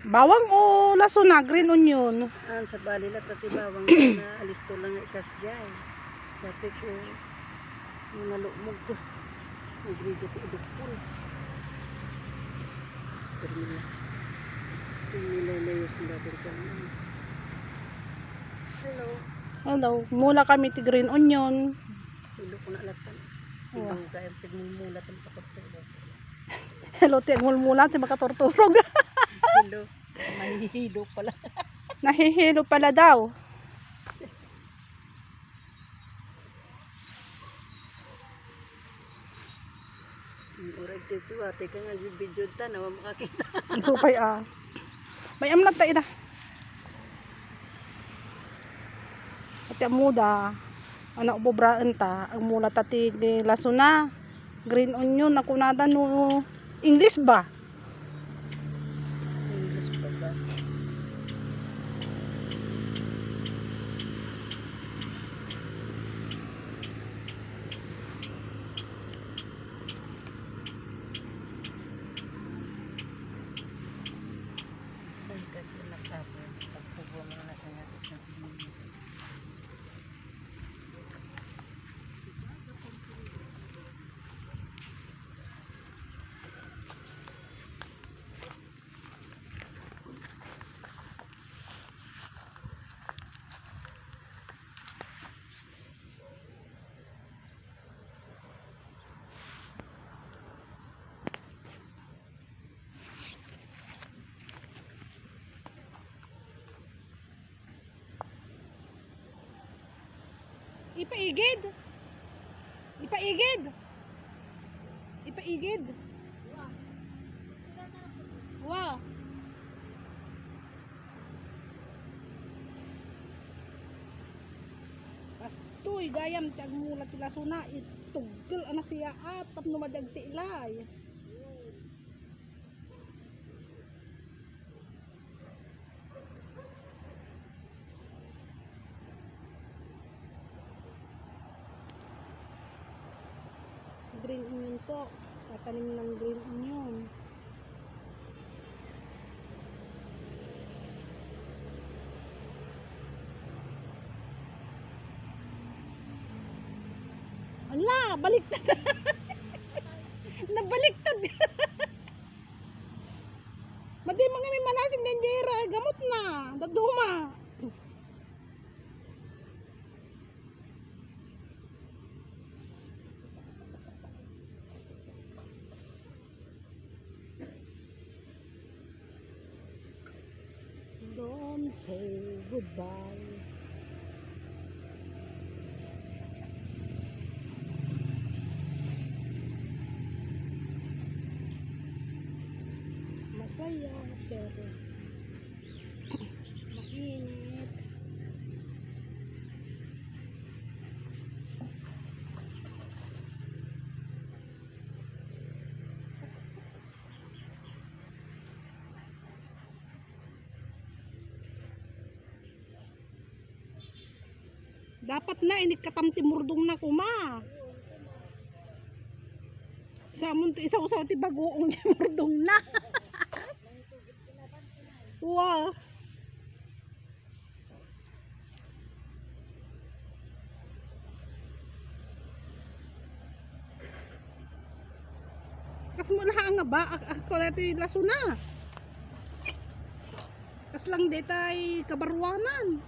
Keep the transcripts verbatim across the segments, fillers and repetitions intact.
Bawang o lasuna, green onion? An, sabali la, ta ti bawang na alisto lang nga ikas jay. Dati ko, yung nalukmog ko. Nagrigo ko idukpol. Pero nila, yung nilalayos ng dati ko. Hello. Hello. Mula kami ti green onion. Hello, kuna latan. Wow. Hello, kaya pagmumula ng kapagtulog. Hello, ti agmulmula, ti makaturturog. Hello. Nahihilo pala. Nahihilo pala daw. Ang oras dito, ate ka nga, video ta, nawa makakita. Ang supay, ah. May amlat ta, ina. Ati amuda, anak bubraen ta, agmula ta ti lasuna, green onion, nakunada no English ba? English ba ba? Ay, kasi nakapon, pagpubo mo na sa natin sa tingin. Ipaigid. Ipaigid. Ipaigid. Wa. Kastoy, gayam ti agmula ti lasuna, ituggal a nasiyaat, tapno madi agtiilay. Green onion po. Tatanim ng green onion. Ala, baliktad. Nabaliktad. Madi mga may manasin danjera, gamot na. Daduma. Don't say goodbye. Masaya, pero mainit. Dapat na, inikkatam ti murdong na kuma. Sa amun ti isawsaw ti bagoong ti murdong na. Wow. Kas mo laha nga ba, ak-, ak-, ako na ito'y lasuna. Kas lang detay kabaruanan.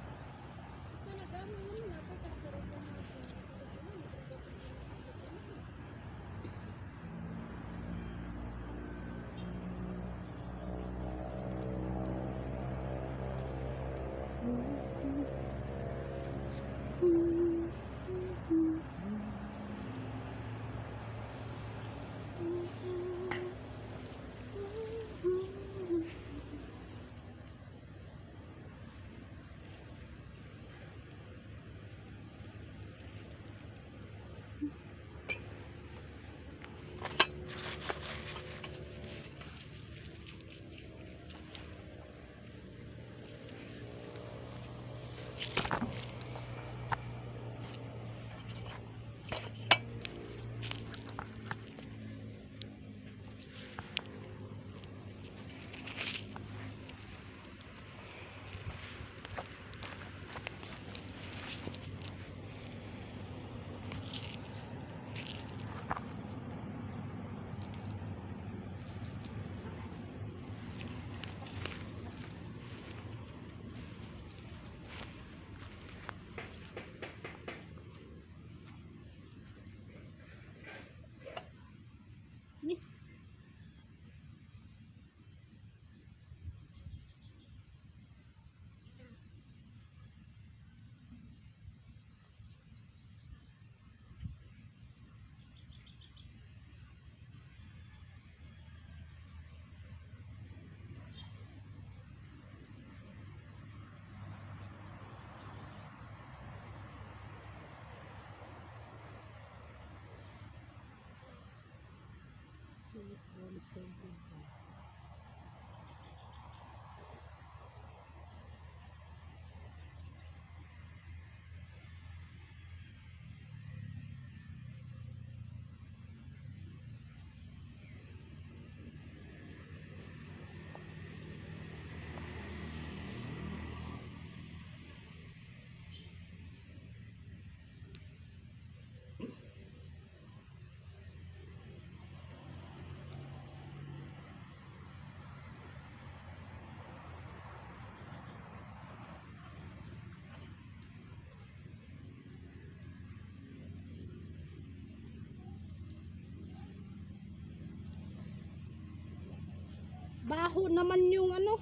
Baho naman yung ano.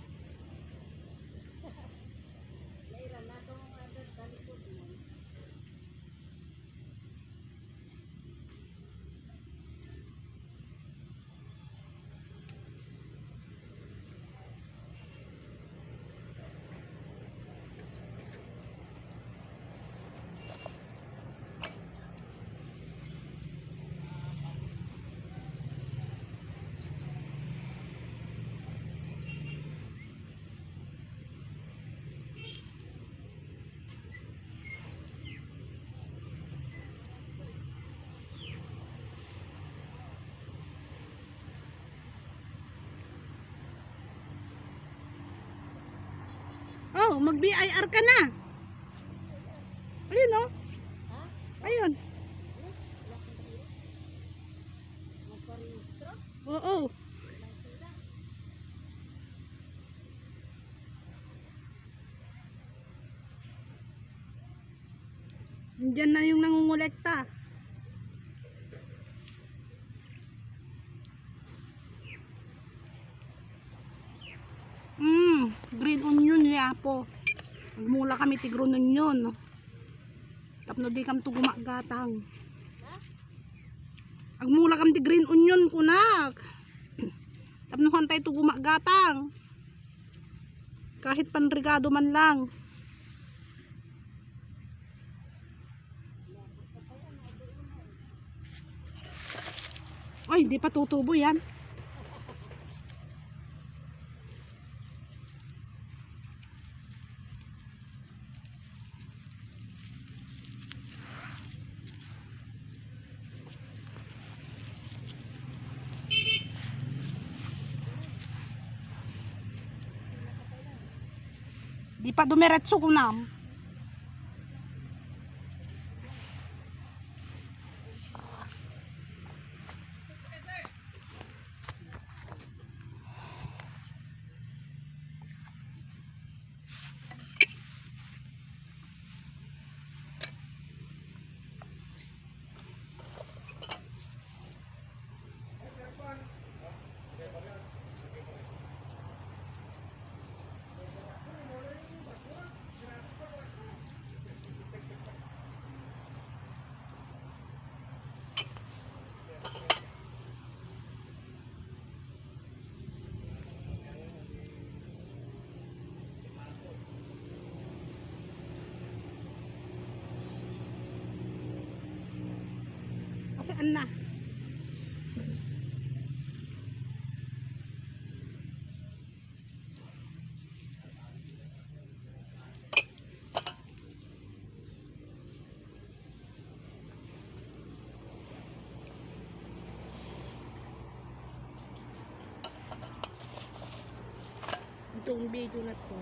Oh, mag-B I R ka na. Ayun, oh. Ha? Ayun. Ano? Wala kang pera? Magparehistro? Oo. Walang pera. Diyan na yung nangungulekta. Mm, green onion ni Apo. Agmula kami ti green onion. Tapno di kamto gumagatang. Agmula kam ti green onion, kunak. Tapno hantay to gumagatang. Kahit panrigado man lang. Ay, di pa tutubo yan. Di pa dumiretso, kunam. Kasi ana. Itong video na to,